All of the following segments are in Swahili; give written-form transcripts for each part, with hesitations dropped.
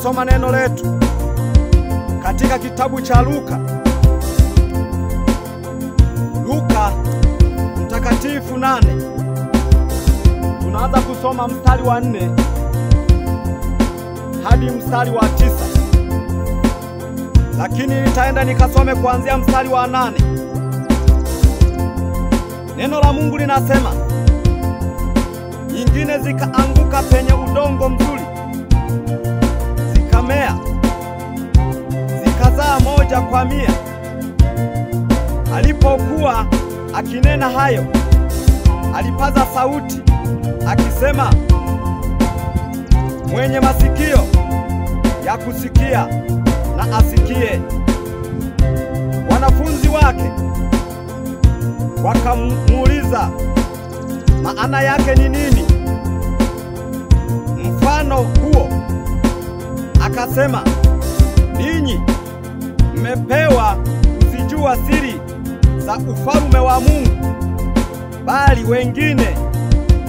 Tunasoma neno letu katika kitabu cha Luka. Luka mtakatifu 8. Tunaanza kusoma mstari wa 4 hadi mstari wa 9. Lakini nitaenda nikasome kuanzia mstari wa 8. Neno la Mungu linasema, nyingine zikaanguka penye udongo mzuri, zikamea, zikazaa 1 kwa 100. Alipokuwa akinena hayo, alipaza sauti akisema, mwenye masikio ya kusikia na asikie. Wanafunzi wake wakamuuliza, maana yake ni nini mfano huo? Akasema, ninyi mmepewa kuzijua siri za ufalme wa Mungu, bali wengine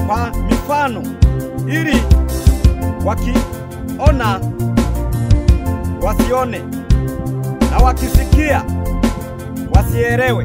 kwa mifano, ili wakiona wasione, na wakisikia wasielewe.